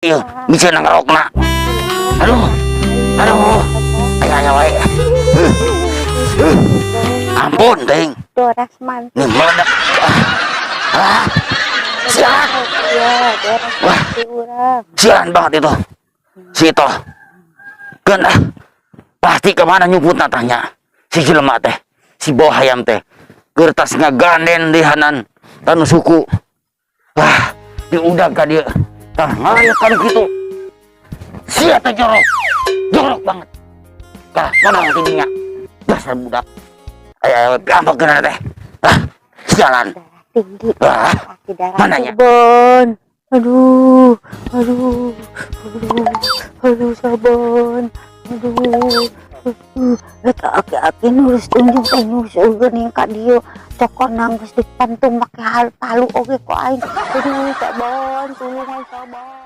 Ieu bisa ngerokna. Aduh. Aduh. Aya aya wae. Ampun, ting. Doras mantu. Nih meledak. Ah. Ah. Sialan. Ya, doras Wah. Mantu urang. Sialan banget itu. Si itu. Keun ah. Pasti kemana nyumputna tanya. Si jelema teh. Si bawa hayam teh. Kertas ngaganden dihanan tanu suku. Wah, diudag ka dieu. Tah ngayak kan kitu. Sia teh jorok. Jorok banget. Tah, mana tidinya? Dasar budak. Ayo, ayo, gampang kena teh. Ah, sialan. Darah tinggi. Wah, Pasti darah mananya? Sabon. Aduh, aduh, aduh, aduh, sabon. Aduh, aduh. Eta aki-aki nurus tunjung teh nyusul geuning ka dieu. Cokona geus dipantung make hal palu oge ku aing. Aduh, sabon, tulungan, sabon.